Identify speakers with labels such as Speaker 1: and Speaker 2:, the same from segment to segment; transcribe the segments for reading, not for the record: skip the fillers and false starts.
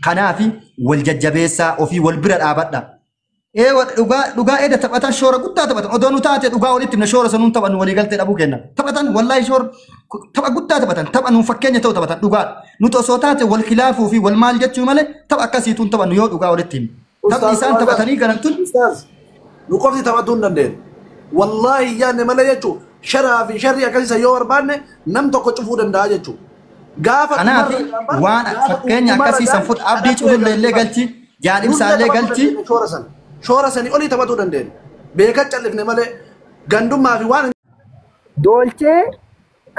Speaker 1: Kanaafi wal jajjabeessaa ofii wal bira dhaabadha. Ee dhugaa dhugaa eeda taphatan shoora guddaa taphatan. Odoo nu taate dhugaa walitti himna shoora sanuun taphannu walii galtee dhabuu kenna. Taphatan wallaahi shoora tapha guddaa taphatan tapha nuun fakkeenya ta'u taphatan dhugaa. Nuti osoo taate wal khilaafuu fi wal maal jechuu malee tapha akkasiituun taphannu yoo dhugaa walitti himne. Taphni isaan taphatanii galan tun
Speaker 2: Ustaaz, nu qofti taphatuu hin dandeenyu. Wallaahi yaadne malee jechuun sharaa fi sharrii akkasiisa yoo barbaanne nam tokko cufuu danda'a jechuudha. Gaafa
Speaker 1: Kanaaf waan fakkeenya akkasii san fudhu abdii cufullee illee galchi jaadhimsaa illee galchi.
Speaker 2: Shoora san shoora sanii olii taphatuu dandeenya. Beekan callifne malee gandummaa fi waan
Speaker 3: Doolchee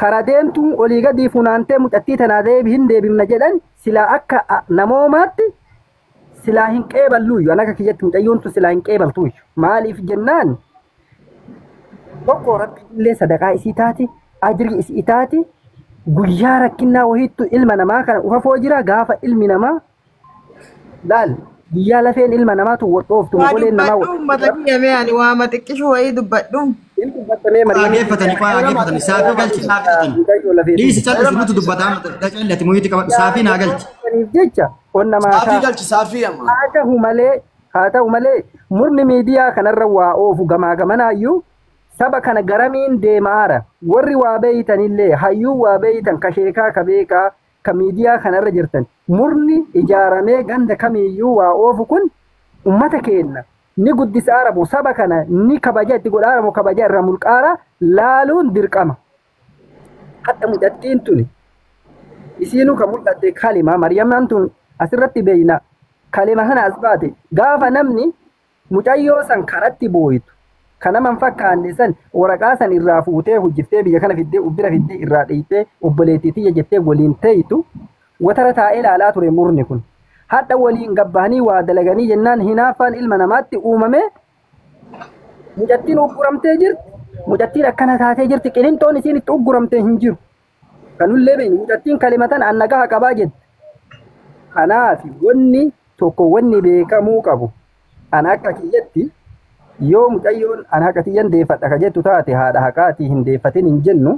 Speaker 3: kara deemtuun olii gadi funaantee mucattii tanaa deebi hin deebifna jedhan silaa akka namoomaatti silaa hin qeeballuuyyu an akka kiyyatti mucayyoon tun silaa hin qeebaltuuyyu maaliif jennaan tokko rabbi illee sadaqaa isii taati ajrii isii taati guyyaa rakkinnaa wahiittu ilma namaa kana ufafoo jira gaafa ilmi namaa laal guyyaa lafeen ilma namaatu wodhooftu
Speaker 4: Waa
Speaker 3: mogoleen namaa
Speaker 4: dubbadhu uummata kiyya mee ani waa maxiqqishu wayii dubbadhu.
Speaker 3: Ilmi
Speaker 1: Dhaggeeffatanii faa dhaggeeffatanii saafii galchi naa fixatan. Dhiisi callisu nuti dubbataa dhaqalli muyiitti qabadhu saafii naa galchi.
Speaker 3: Jecha onna
Speaker 2: Saafii
Speaker 3: maataa
Speaker 2: galchi saafii amma.
Speaker 3: Haa ta'u malee murni miidiyaa kanarra waa oofu gamaa gamanaayyuu saba kana garamiin deemaara warri waa beeytanillee hayyuu waa beeytan ka sheekaa ka beekaa ka miidiyaa kanarra jirtan murni ijaaramee ganda kamiiyyuu waa oofu kun ummata keenna ni guddisaara saba kana ni kabaja itti godhaara moo kabaja irraa mulqaara laaluun dirqama. Hadha mucattiin tuni isiinuu ka mul'atte kalima Maryamaan tun asirratti beeyna kalima kana as baate gaafa namni mucayyoo san karatti booyitu ka nama hin fakkaanne san waraqaa san irraa fuutee hojjiftee biyya kana fiddee ubbira fiddee irraa dhiitee obboleettii tiyya jettee waliin teeytu watara taa'ee ilaalaa ture murni kun. Hadha waliin gabbahanii waa dalaganii jennaan hinaaffaan ilma namaatti uumame mucattiin ugguramtee jirti. Mucattiin akkana taatee jirti. Qilinxoon isiin itti ugguramtee hin jiru. Kanullee beeknu mucattiin kalimatan an nagaa qabaa jette. Kanaaf wanni tokko wanni beekamuu qabu an akka kiyyatti yoo mucayyoon an haqa tiyyan deeffadha ka jettu taate haadha haqaatii hin deeffatin hin jennu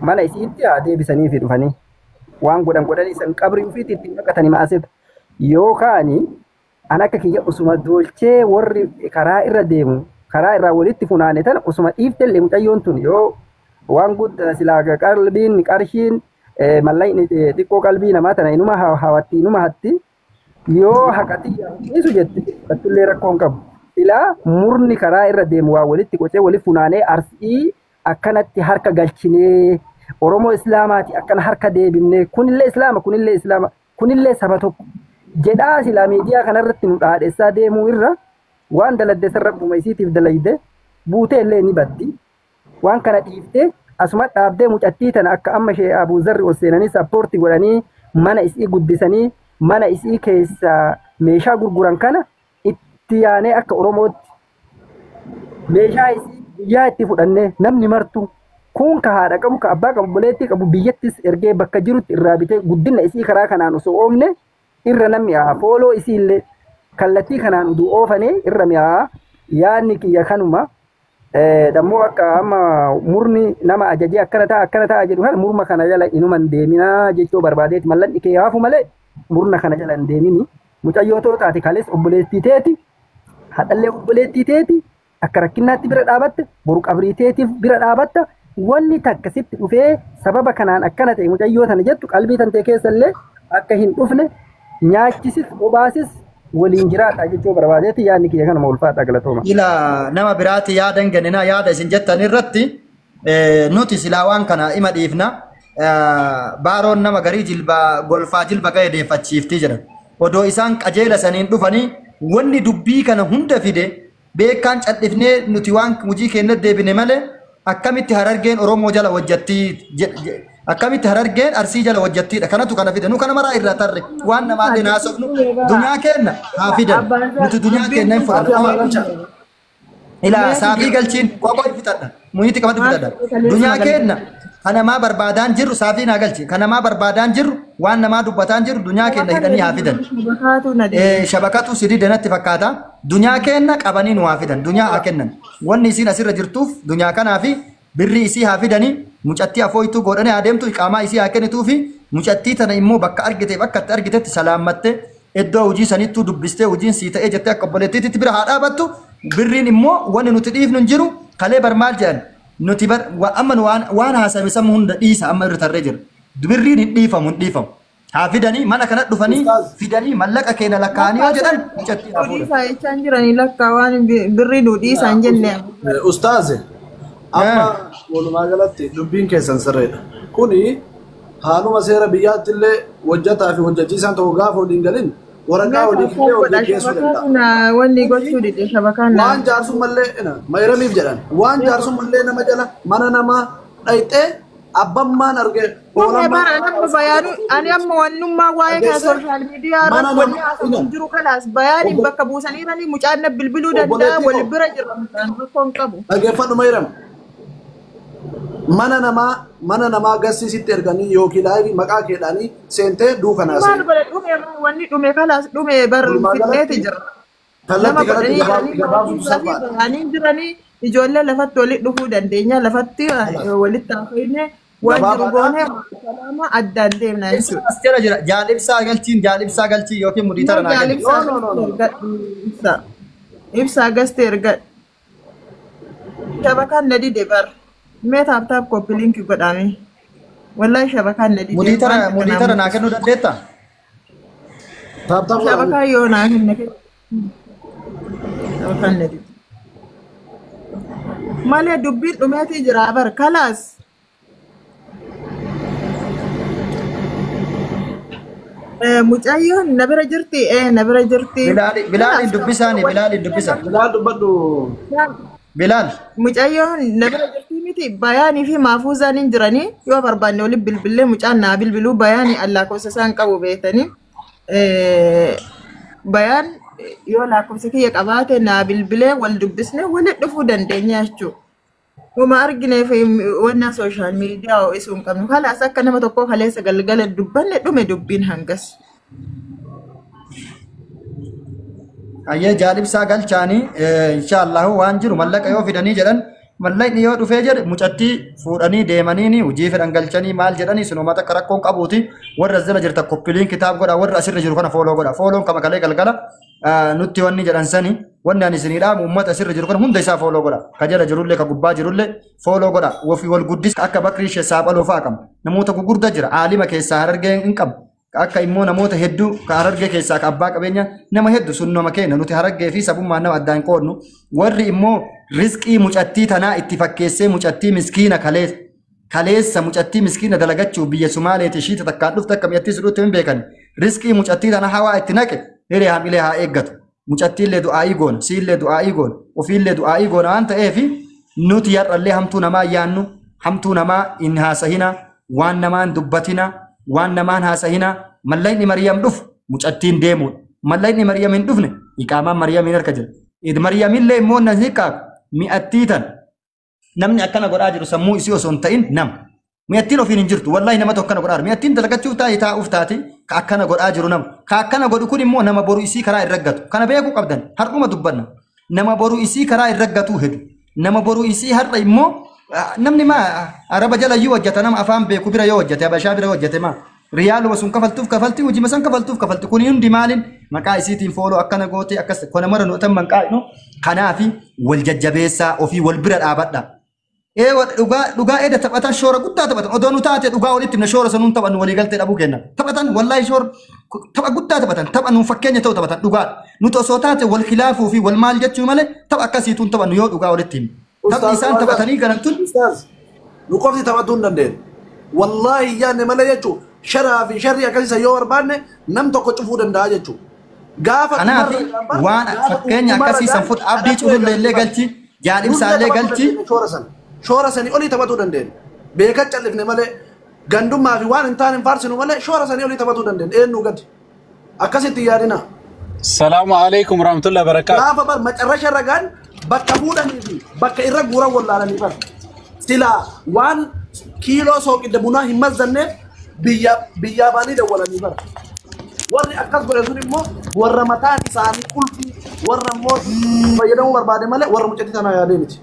Speaker 3: mana isiitti haa deebisanii fi dhufanii waan godhan godhanii san qabrii ofiitti ittiin naqatanii ma'aseta yookaani an akka kiyya osuma dolchee warri karaa irra deemu karaa irraa walitti funaane tana osuma dhiiftellee mucayyoon tun yoo waan guddaa silaa qalbiin qarshiin mallaqni xiqqoo qalbii namaa tana inuma hawatti inuma hatti yoo haqatiyya dhiisu jette battullee rakkoo hin qabu. Ilaa murni karaa irra deemu waa walitti qocee walitti funaanee arsii akkanatti harka galchinee Oromoo Islaamaati akkana harka deebinee kunillee Islaama kunillee Islaama kunillee saba tokko jedhaa silaa miidiyaa kanarratti nu dhaadhessaa deemuu irra waan daladde san rabbuma isiitiif dalayde buutee illee ni baddi. Waan kana dhiiftee asuma dhaabdee mucattii tana akka amma ishee Abuuzarri ol seenanii support godhanii mana isii guddisanii mana isii keessa meeshaa gurguran kana itti yaanee akka Oromootti meeshaa isii guyyaa itti fudhannee namni martu kun ka haadha qabu ka abbaa qabu obboleettii qabu biyyattis ergee bakka jirutti irraa bitee guddina isii karaa kanaan osoo oofne irra namni haa fooloo isii illee kallattii kanaan uduu oofane irra mi'aa yaadni kiyya kanuma. Dammoo akka amma murni nama ajajee akkana ta'a akkana ta'a jedhu kana murma kana jala inuma hin deeminaa jechuu barbaadeeti mallanni kee haafu malee murna kana jala hin deemini. Mucayyoo too taate kalees obboleettii teeti hadhallee obboleettii teeti akka rakkinnaatti bira dhaabatte boru qabrii teetiif bira dhaabatta wanni takka sitti dhufee sababa kanaan akkana ta'e mucayyoo tana jettu qalbii tantee keessallee akka hin dhufne nyaachisis obaasis waliin jiraadha jechuu barbaadeeti yaadni kiyya kanuma ulfaadha galatooma.
Speaker 1: Ila nama biraati yaada hin kenninaa yaada isin jettan irratti nuti silaa waan kana ima dhiifna. Baaroon nama garii jilba golfaa jilba ga'e deeffachiiftii jedhan. Odoo isaan qajeela saniin dhufanii wanni dubbii kana hunda fide beekaan cadhifnee nuti waan hojii keenya deebine malee akkamitti harargeen Oromoo jala hojjattii akkamitti harargeen Arsii jala hojjattiidha kanatu kana fide nu kana maraa irraa tarre waan namaallee naasofnu dunyaa kenna haa fidan nuti dunyaa kenna hin fudhannu. Ilaa saafii galchiin qoqoo fixadha muyiitti qabatu fixadha dunyaa kenna kanamaa barbaadaan jirru saafii naa galchi kanamaa barbaadaan jirru waan namaa dubbataan jirru dunyaa kenna hidhanii haa fidan. Shabakatu sidii danatti fakkaata dunyaa kenna qabanii nu haa fidan dunyaa haa kennan wanni isiin asirra jirtuuf dunyaa kanaa fi birrii isii haa fidanii mucattii afooytuu godhanii haa deemtu iqaamaa isii haa kennituu fi mucattii tana immoo bakka argite bakka itti argitetti salaammatte Iddoo hojii sanittuu dubbistee hojiin sii ta'ee jettee akka obboleettiitti bira haa dhaabattu. Birriin immoo wanni nuti dhiifnu hin jiru. Kalee bar maal jedhan nuti bar amma waan haasame sammuu hunda dhiisa amma irra tarree jira. Birriin hin dhiifamu hin dhiifamu. Haa fidanii mana kana dhufanii fidanii mallaqa keenya lakkaa'anii yoo jedhan mucattii haa fuudhan.
Speaker 4: Dhiisaa jechaan jiranii lakkaa waan birrii nu dhiisaan jenne.
Speaker 2: Ustaaze, amma walumaa galatti dubbiin keessan sirreedha. Kuni haaluma seera biyyaatti illee hojjetaa fi hojjechiisaan tokko gaafa waliin galin waraqaa walii kennee hojjechiisuu danda'a.
Speaker 4: Wanni gochuu dide shabakaan
Speaker 2: Waan jaarsummallee mayramiif jedhan waan jaarsummallee nama jala mana namaa dhayxee abbammaan arge
Speaker 4: Dhume bara nama bayaanu ani amma wannummaa waa'ee kana sooshaal miidiyaa irratti wanni haasa'u hin jiru kalaas bayaaniin bakka buusaniiranii mucaan na bilbiluu danda'a wal bira jira mucaan rakkoo hin qabu.
Speaker 2: Dhaggeeffadhu Mayram. Mana namaa gassiisitti erganii yookiin laayivii maqaa keedhaanii seentee duukanaa
Speaker 4: Maal godhe dhume wanni dhume kalaas dhume bar fixeeti jira. Nama
Speaker 2: Kallattii kanatti
Speaker 4: godhanii
Speaker 2: gabaabsuun salphaadha.
Speaker 4: bahanii jiranii ijoollee lafatti walitti dhufuu dandeenya lafatti walitti haasofne waan jiru goonee salaama addaan deemna jechuudha.
Speaker 1: As jala jira jaalibsaa galchiin jaalibsaa galchii yookiin mudii tara naa kenni.
Speaker 4: Ibsaa ibsaa gastee ergadhu. Shabakaan na dide bar. Mee taap taap koppi liinki godhame. Wallahi shabakaan na dide.
Speaker 1: Mudii tara naa kennuu dandeettaa?
Speaker 2: Taap taap godhame.
Speaker 4: Shabakaan yoo naa kenne. Shabakaan na dide. Malee dubbiin dhumeetii jira bar kalaas. Mucayyoon na bira jirti na bira jirti.
Speaker 1: Bilaaliin dubbisaani Bilaaliin dubbisa.
Speaker 2: Bilaal dubbadhu.
Speaker 1: Bilaal.
Speaker 4: Mucayyoon na bira jirti miti bayaanii fi maafuuzaan hin jiranii yoo barbaanne waliin bilbillee mucaan naa bilbiluu bayaanii lakkoofsa isaan qabu beektanii. Bayaan yoo lakkoofsa kiyya qabaate naa bilbilee wal dubbisnee waliin dhufuu dandeenya jechuudha. Uma argineef wanna sooshaal miidiyaa ho'isuu hin qabnu. Kalaas akka nama tokkoo kaleessa galgala dubbanne dhume dubbiin hangas.
Speaker 1: Ayyee jaalibsaa galchaanii inshaallahu waan jiru mallaqa yoo fidanii jedhan mallaqni yoo dhufee jedhe mucattii fuudhanii deemaniini hojii fedhan galchanii maal jedhanii sunuma takka rakkoon qabuuti warra as jala jirta koppiliin kitaab godha warra asirra jiru kana fooloo godha fooloon kama kalee galgala nutti wanni jedhan sani wanni ani isinii dhaamu uummata asirra jiru kana hunda isaa fooloo godha ka jala jirullee ka gubbaa jirullee fooloo godha ofii wal guddis akka bakrii ishee saaphaloo fa'aa qaba namoota gugurdaa jira aalima keessaa harargee hin qabu. Akka immoo namoota hedduu ka harargee keessaa ka abbaa qabeenya nama hedduu sun nama kenna nuti harargee fi sabummaan nama addaan qoodnu warri immoo rizqii mucattii tanaa itti fakkeessee mucattii miskiina kaleessa mucattii miskiina dalagachuu biyya Sumaaleeti ishii takkaan dhufte akka mi'attii sudhuutti hin beekan rizqii mucattii tana hawaa itti naqe hiree hamilee haa eeggatu mucattiillee du'aa'ii goona siillee du'aa'ii goona ofiillee du'aa'ii goona waan ta'eef nuti har'allee hamtuu namaa yaannu hamtuu namaa hin haasahina waan namaan dubbatina waan namaan haasahina mallaqni Mariyam dhufu mucattiin deemuudha. Mallaqni Mariyam hin dhufne iqaamaan Mariyamiin harka jira. Mariyamillee immoo na hiikkaaku mi'attii tan namni akkana godhaa jiru sammuu isii osoo hin ta'in nama. Mi'attiin ofiin hin jirtu wallahi nama tokko akkana godhaa jiru. Mi'attiin dalagachuuf taa'ee taa'uuf taate ka akkana godhaa jiru nama. Ka akkana godhu kun immoo nama boru isii karaa irra gatu. Kana beekuu qabdan har'uma dubbanna. Nama boru isii karaa irra gatuu hedu. Nama boru isii har'a immoo namni maa araba jala iyyuu hojjeta nama afaan beeku bira yoo hojjete habashaa bira hojjete maa riyaaluma sun kafaltuuf kafalti hojii san kafaltuuf kafalti kun hundi maaliin maqaa isiitiin fooloo akkana goote akkas kana mara nuti manqaa'inu kanaafi wal jajjabeessaa ofii wal bira dhaabadha. Dhugaa eeda taphatan shoora guddaa taphatan odoo nu taate dhugaa walitti himna shoora sanuun taphannu walii galtee dhabuu kenna taphatan wallaahi shoora tapha guddaa taphatan tapha nuun fakkeenya ta'u taphatan dhugaa nuti osoo taate wal khilaafuu fi wal maal jechuu malee tapha akkasiituun taphannu yoo dhugaa walitti himna. Taphni isaan taphatanii galan tun.
Speaker 2: Nu qofti taphatuu hin dandeenye. Wallaahi yaadne malee jechuun sharaa fi sharrii akkasiisa yoo barbaanne nam tokko cufuu danda'a jechuudha. Gaafa
Speaker 1: Kanaaf waan fakkeenya akkasii san fuudha abdii cufullee illee galchi jaalibsaallee galchi.
Speaker 2: Shoora sanii olii taphatuu dandeenya. Beekaa callifne malee gandummaa fi waan hin taane hin faarsinu malee shoora sanii olii taphatuu dandeenya. Eenyu gadi akkasitti yaadina.
Speaker 5: Salaamu alaikum warahmatullahi wabarakatuh.
Speaker 2: Gaafa bar macarrasha ragaan bakka fuudhanii fi bakka irra guuran wallaalanii bar. Silaa waan kiiloo sooqidda bunaa hin mazzanneef biyyaa baanii dawwalanii bara. Warri akkas godhe sun immoo warra mataan isaanii qulfii warra immoo fayyadamuu barbaade malee warra mucattii tanaa yaadee miti.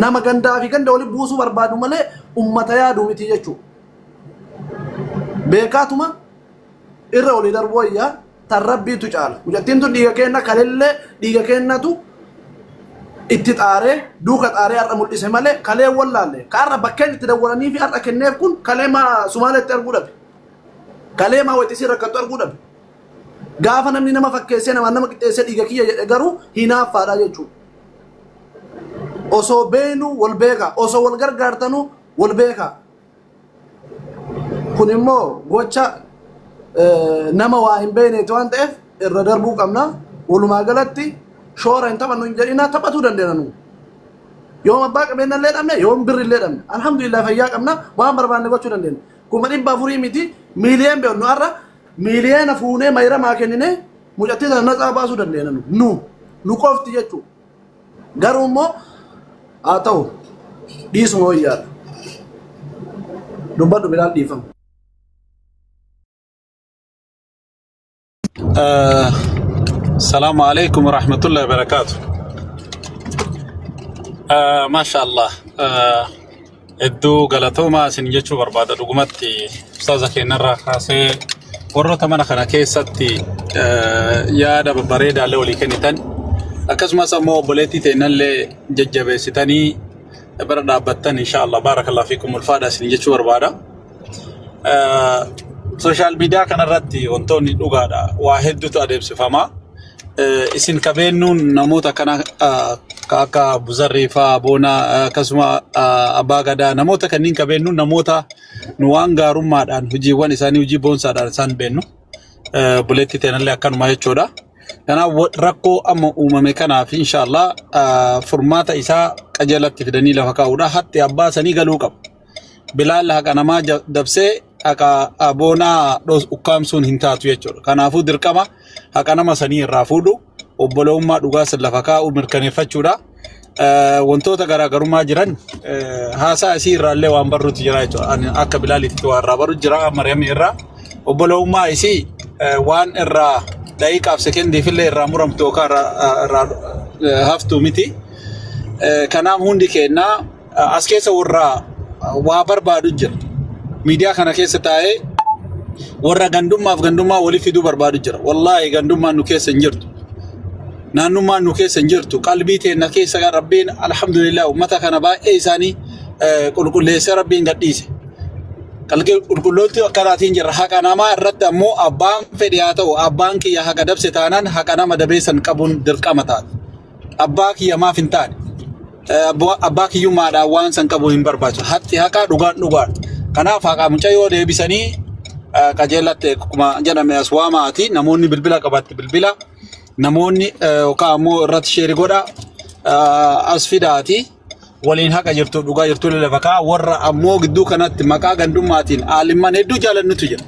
Speaker 2: Nama gandaa fi ganda walitti buusuu barbaadu malee ummata yaadu miti jechuudha. Beekaatuma irra olii darbuu wayyaa Tan rabbiitu caala. Mucattiin tun dhiiga kenna kalellee dhiiga kennatu itti xaaree duuka xaaree har'a mul'ise malee kalee wallaalle. Ka har'a bakkeen itti dawwalanii fi har'a kenneef kun kalee maa Sumaaleetti arguu dhabe. Kalee maa wayxisii rakkattu arguu dhabe. Gaafa namni nama fakkeessee namaan nama qixxeessee dhiiga kiyya jedhe garuu hinaaffaadha jechuudha. Osoo beenu wal beeka, osoo wal gargaartanu wal beeka. Kun immoo gocha nama waa hin beekneeti waan ta'eef irra darbuu qabna. Walumaa galatti shoora hin taphannu hin jedhinaa taphatuu dandeenya nu. Yoom abbaa qabeenya illee dhabne, yoom birri illee dhabne. Alhamdulillah fayyaa qabna, waan barbaanne gochuu dandeenya. 400,000 miti miiliyoon beeknu har'a miiliyoona fuunee mayramaa kennine mucattii sana natsaa baasuu dandeenya nu. Nu qofti jechuudha. Garuu immoo haa ta'u dhiisuma wayyaadha. Dubbadhu Bilaal dhiifama.
Speaker 5: السلام عليكم ورحمة الله وبركاته. ما شاء الله hedduu galatoomaa isin jechuu barbaada dhugumatti ustaaza keenyarraa kaasee warroota mana kana keessatti yaada babbareedaallee walii kennitan akkasumas ammoo obboleettii teennallee jajjabeessitanii bira dhaabbattan insha Allah baarakallahu fiikum ulfaadha isin jechuu barbaada. Social media kanarratti wantoonni dhugaadha waa hedduutu adeemsifama. Isin qabeennuun namoota kana akka Buzarrii fa'aa Boonaa akkasuma Abbaa Gadaa namoota kanneen qabeennuun namoota nu waan gaarummaadhaan hojiiwwan isaanii hojii boonsaadhaan isaan beennu. Obboleettii teenallee akkanuma jechuudha. Kanaaf rakkoo amma uumame kanaaf inshaallah furmaata isaa qajeelatti fidanii lafa kaa'uudha. Hatti abbaa sanii galuu qabu. Bilaal haqa namaa dabsee haqa Boonaa ukkaamsuun hin taatu jechuudha. Kanaafuu dirqama haqa nama sanii irraa fuudhu obbolummaa dhugaa san lafa kaa'u mirkaneeffachuudha. Wantoota garaagarummaa jiran haasaa isii irraallee waan barruutu jira jechuudha. Akka Bilaalitti waan irraa barru jira Mariyaam irraa. Obbolummaa isii waan irraa daqiiqaaf sekendiifillee irraa muramtu yookaan irraa haftu miti. Kanaaf hundi keenyaa as keessa warra waa barbaadu jira. Miidiyaa kana keessa taa'ee warra gandummaaf gandummaa walii fiduu barbaadu jira. Wallaahi gandummaan nu keessa hin jirtu. Naannummaan nu keessa hin jirtu. Qalbii teenna keessa Rabbiin alhamdulillah uummata kana baay'ee isaanii qulqulleessee Rabbiin gadhiise. Qalbii qulqullooti akkanaatiin jirra. Haqa namaa irratti ammoo abbaan fedhe haa ta'u abbaan kiyya haqa dabse taanaan haqa nama dabeessan qabuun dirqama taata. Abbaa kiyya maaf hin taane? Abbaa kiyyummaadhaan waan san qabu hin barbaachisu. Haqi haqaa dhugaan dhugaadha. Kanaaf haqa mucayyoo deebisanii qajeelatti akkuma jedhame as waamaati. Namoonni bilbila qabatti bilbila. Namoonni yookaan ammoo irratti sheerii godha as fidaati. Waliin haqa jirtu dhugaa jirtu lafa kaa'a. Warra ammoo gidduu kanatti maqaa gandummaatiin aalimman hedduu jaalannutu jira.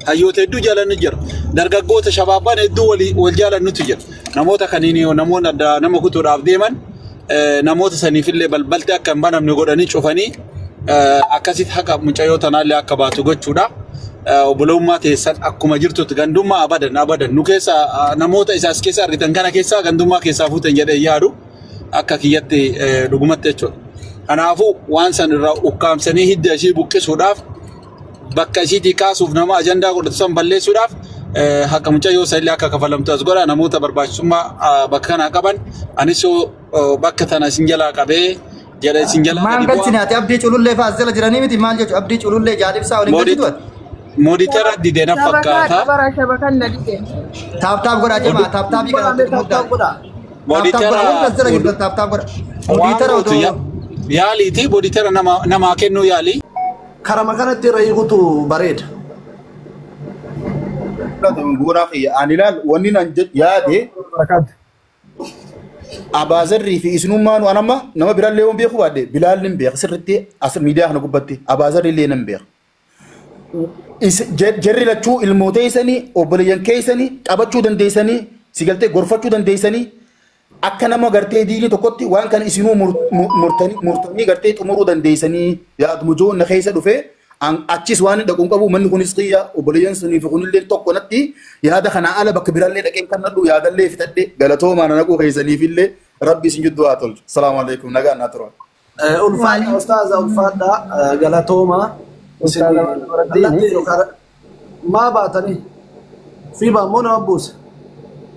Speaker 5: Hayyoota hedduu jaalannu jira. Dargaggoota shabaabban hedduu wal jaalannutu jira. Namoota kaniin namoonni adda nama kutuudhaaf deeman namoota saniifillee balbalti akka hin banamne godhanii cufanii akkasitti haqa mucayyoo tanaallee akka baatu gochuudha. Obbolummaa teessan akkuma jirtutti gandummaa abadan abadan nu keessa namoota isaas keessa argitan kana keessaa gandummaa keessaa fuutan jedhee yaadu akka kiyyatti dhugumatti jechuudha. Kanaafuu waan san irraa ukkaamsanii hidda ishii buqqisuudhaaf bakka ishiitii kaasuuf nama ajandaa godhatu san balleessuudhaaf haqa mucayyoo sanillee akka kafalamtu as godha. Namoota barbaachisummaa bakka kanaa qaban anis bakka tana isin jalaa qabee jedha isin jalaa
Speaker 1: Maan
Speaker 5: gadi bu'aa.
Speaker 1: galchinaati abdii culullee fa'aa as jala jiranii miti maal jechuudha abdii culullee jaadibsaa waliin galchitu ati.
Speaker 5: Mooditara didee na
Speaker 4: Shabakaa
Speaker 5: fakkaata.
Speaker 4: dabara shabakan na dide.
Speaker 1: Taap taap godhaa jemaa taap taapii kana
Speaker 2: Godhaa, taap taap godhaa.
Speaker 1: Taap taap godhaa warra as jala
Speaker 5: Mooditara
Speaker 1: jirtan taap taap godhaa.
Speaker 5: waan
Speaker 1: Mooditara
Speaker 5: gootu
Speaker 1: odoo
Speaker 5: yaaliiti mooditara namaa kennuu yaalii.
Speaker 2: Karama kanatti irra hiikutu bareeda.
Speaker 6: Bu'uuraa kiyya ani ilaal wanni nan yaade Abaazarrii fi isinummaan waan amma nama biraallee waan beeku baadhe Bilaal nin beeka sirriitti as miidiyaa kana gubbatti Abaazarri illee nan beeka. Jarri lachuu ilmoota keessanii obboleeyyan keessanii qabachuu dandeessanii si galtee gorfachuu dandeessanii akka nama gartee diinii tokkotti waan kana isinuu murtanii gartee xumuruu dandeessanii yaaduma joonna keessa dhufee achis waan hin dhaquun qabu manni kunis xiyya obboleeyyan sunii fi kunillee tokko natti yaada kanaa ala bakka biraallee dhaqeen kan nadhu yaadallee fitadhe galatoomaa na naquu keessaniifillee rabbi isin jidduu haa tolchu. Salaamu alaikum nagaan naa tura.
Speaker 2: Ulfaadha ustaaza ulfaadha galatooma. Isin
Speaker 3: Ustaaza Nuruddin.
Speaker 2: maa baatanii? Fiiba ammoo nama buuse.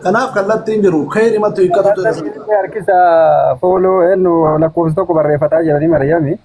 Speaker 2: Kanaaf kallattiin jiru keerimatti hiikkatu ture.
Speaker 3: Harkisa fooloo eenyu lakkoofsa tokko barreeffataa jiranii Mariyaami.